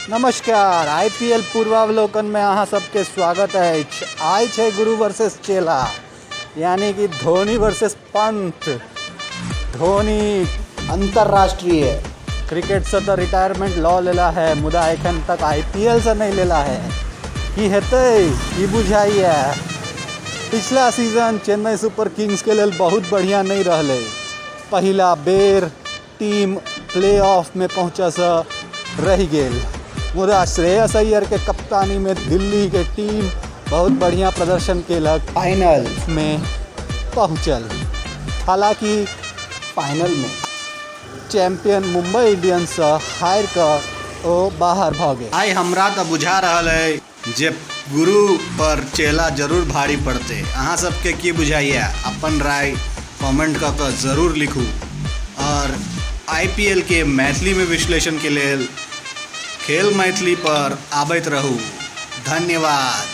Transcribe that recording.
नमस्कार, आईपीएल पूर्वावलोकन में अहाँ सबके स्वागत अछि। आइ छै गुरु वर्सेस चेला, यानी कि धोनी वर्सेस पंत। धोनी अंतर्राष्ट्रीय क्रिकेट से तऽ रिटायरमेंट लऽ लेला है, मुदा एखन तक आईपीएल से नहि लेला है। की हेतै, की बुझाइए? पिछला सीजन चेन्नई सुपर किंग्स के लेल बहुत बढ़िया नहि रहलै। पहिला बेर टीम प्ले ऑफ में पहुँचऽसँ रहि गेल, मुदा श्रेयस अय्यर के कप्तानी में दिल्ली के टीम बहुत बढ़िया प्रदर्शन केलक, फाइनल में पहुँचल। हालांकि फाइनल में चैंपियन मुंबई इंडियंससँ हारि कऽ ओ बाहर भऽ गेल। आइ हमरा तऽ बुझा रहल अइ जे गुरु पर चेला जरूर भारी पड़तै। अहाँ सबके की बुझाइए? अपन राय कमेंट कऽ कऽ जरूर लिखू आओर I P L के मैथिलीमे विश्लेषणके लेल खेल मैथिली पर आबैत रहू। धन्यवाद।